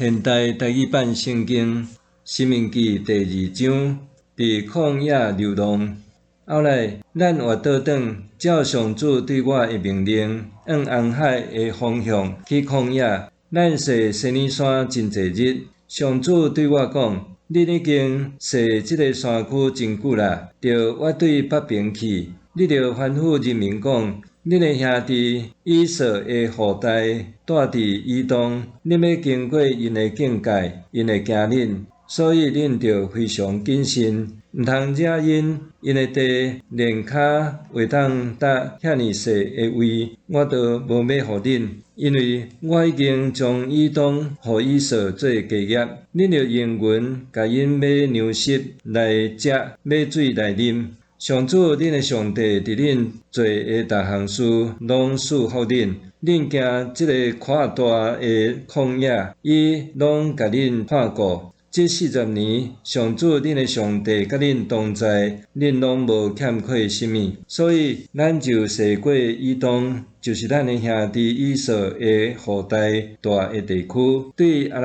現代台語版聖經《申命記》第二章，佇曠野流浪。後來，咱倚倒轉，照上主對我的命令，向紅海的方向去曠野。咱踅西奈山真濟日，上主對我講：恁已經踅這个山區真久啦，著倚對北爿去。你著吩咐人民講：恁的兄弟以掃的後代住佇以東，恁欲經過𪜶的境界，𪜶會驚恁，所以恁著非常謹慎，毋通惹𪜶。𪜶的地連跤會當踏遐爾細的位，我都無欲予恁，因為我已經將以東予以掃做家業。恁著用銀共𪜶買糧食來食，買水來啉。上主恁的上帝佇恁做的逐項事，攏賜福恁。恁行這个闊大的曠野，伊攏共恁看顧。這40年，上主恁的上帝佮恁同在，恁攏無欠缺啥物。所以，咱就踅過以東，就是咱的兄弟以掃的後代住的地區，對亞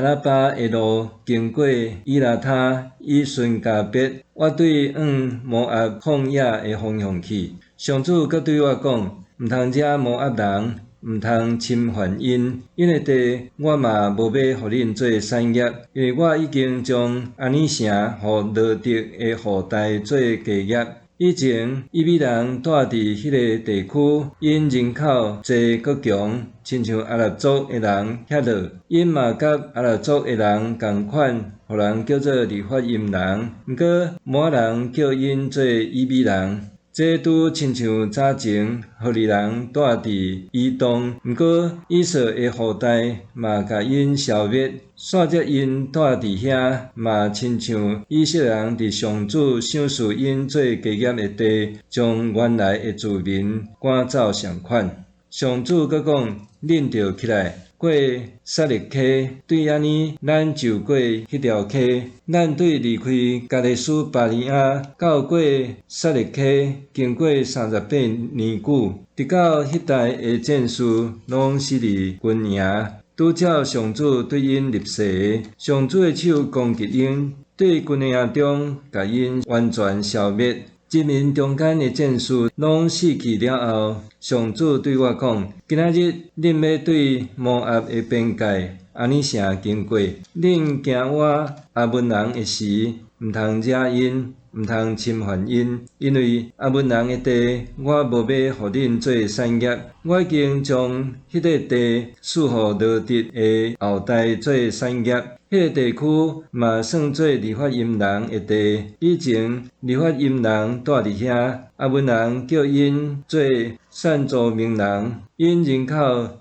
拉巴的路，經過以拉他、以遜迦別，倚對向摩押曠野的方向去。上主閣對我講：毋通惹摩押人，毋通侵犯𪜶，𪜶的地我嘛無欲予恁做產業，因為我已經將亞尼城予羅得的後代做家業。以前以米人住佇彼个地區，𪜶人口濟閣強，親像亞納族的人遐多。𪜶嘛佮亞納族的人仝款，予人叫做利法因人。毋過摩押人叫𪜶做以米人。這拄親像早前何利人住佇以東，毋過以掃的後代嘛共𪜶消滅，煞則𪜶住佇遐，嘛親像以色列人佇上主賞賜𪜶做家業的地，將原來的住民趕走仝款。上主閣講：恁著起來，過撒勒溪，對按呢，咱就過彼條溪。咱對離開加低斯巴尼亞，到過撒勒溪，經過38年久，直到彼代的戰士攏死佇軍營，拄照上主對𪜶立誓的。上主的手攻擊𪜶，對軍營中共𪜶完全消滅。人民中間的戰士攏死去了後，上主對我講：今仔日恁欲對摩押的邊界亞尼城經過，恁行倚亞捫人的時，毋通惹𪜶，毋通侵犯𪜶，因為亞捫人的地，我無欲予恁做產業。我已經將彼个地賜予羅得的後代做產業。彼个地區嘛算做利法因人的地。以前利法因人住佇遐，亞捫人叫𪜶做散租明人，𪜶人口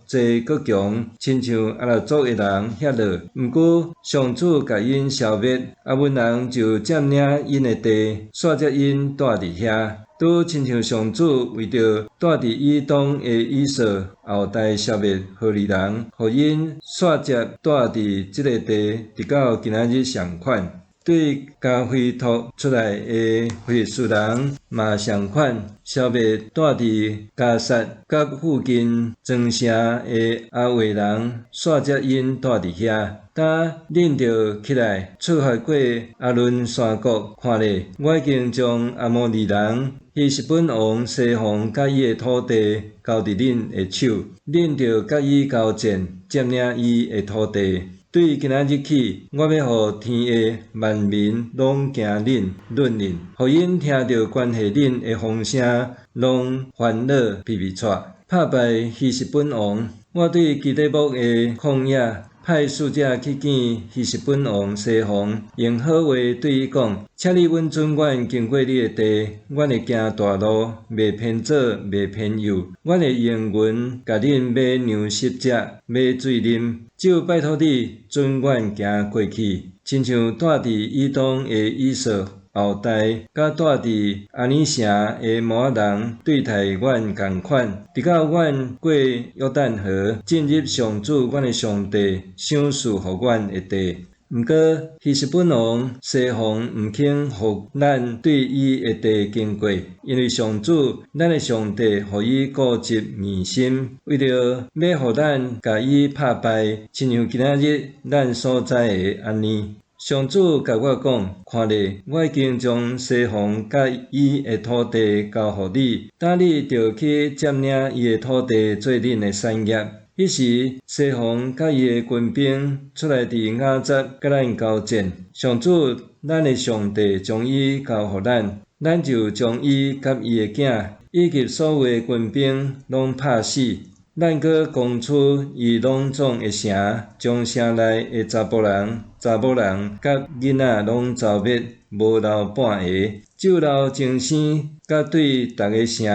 濟閣強，親像亞納族的人遐多。毋過上主共𪜶消滅，亞捫人就佔領𪜶的地，煞則𪜶住佇遐。拄親像上主為著住佇以東的以掃後代消滅何利人，予𪜶煞則住佇這个地，直到今仔日仝款。對迦非陀出來的非利士人嘛仝款，消滅住佇迦薩佮附近莊城的亞衛人，煞則𪜶住佇遐。今恁著起來，出發過亞倫山谷，看咧，我已經將亞摩利人、希實本王西宏佮伊的土地交佇恁的手，恁著佮伊交戰，佔領伊的土地。對今仔日起，我欲予天下萬民攏驚恁、慄恁，予𪜶聽著關係恁的風聲，攏煩惱皮皮掣。拍敗希實本王，我對基得莫的曠野派使者去見希實本王西宏，用好話對伊講：請你允准阮經過你的地，阮會行大路，袂偏左，袂偏右。阮會用銀共恁買糧食食，買水啉。只有拜託你准阮行過去，親像住佇以東的以掃後代，佮住佇亞尼城的摩押人對待阮仝款，直到阮過約旦河，進入上主阮的上帝賞賜予阮的地。毋過希實本王西宏毋肯予咱對伊的地經過，因為上主咱的上帝予伊固執硬心，為著欲予咱共伊拍敗，親像今仔日咱所知的按呢。上主共我講：看咧，我已經將西宏佮伊的土地交予你，今你著去佔領伊的土地做恁的產業。彼時，西宏佮伊的軍兵出來佇雅雜佮咱交戰。上主咱的上帝將伊交予咱，咱就將伊佮伊的囝以及所有的軍兵攏拍死。咱閣攻取伊攏總的城，將城內的查埔人、查某人佮囡仔攏剿滅，無留半个。只留精牲佮對逐个城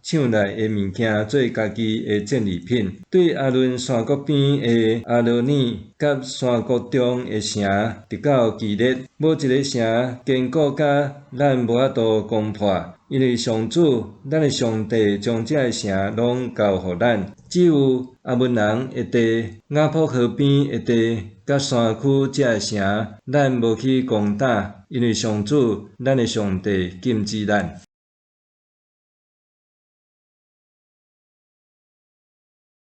搶來的物件做家己的戰利品。對亞倫山谷邊的亞羅耳佮山谷中的城，直到基列，無一个城堅固甲咱無法度攻破。因為上主咱的上帝將這个城攏交予咱，只有亞捫人的地、雅博河邊的地佮山區這个城，咱無去攻打，因為上主咱的上帝禁止咱。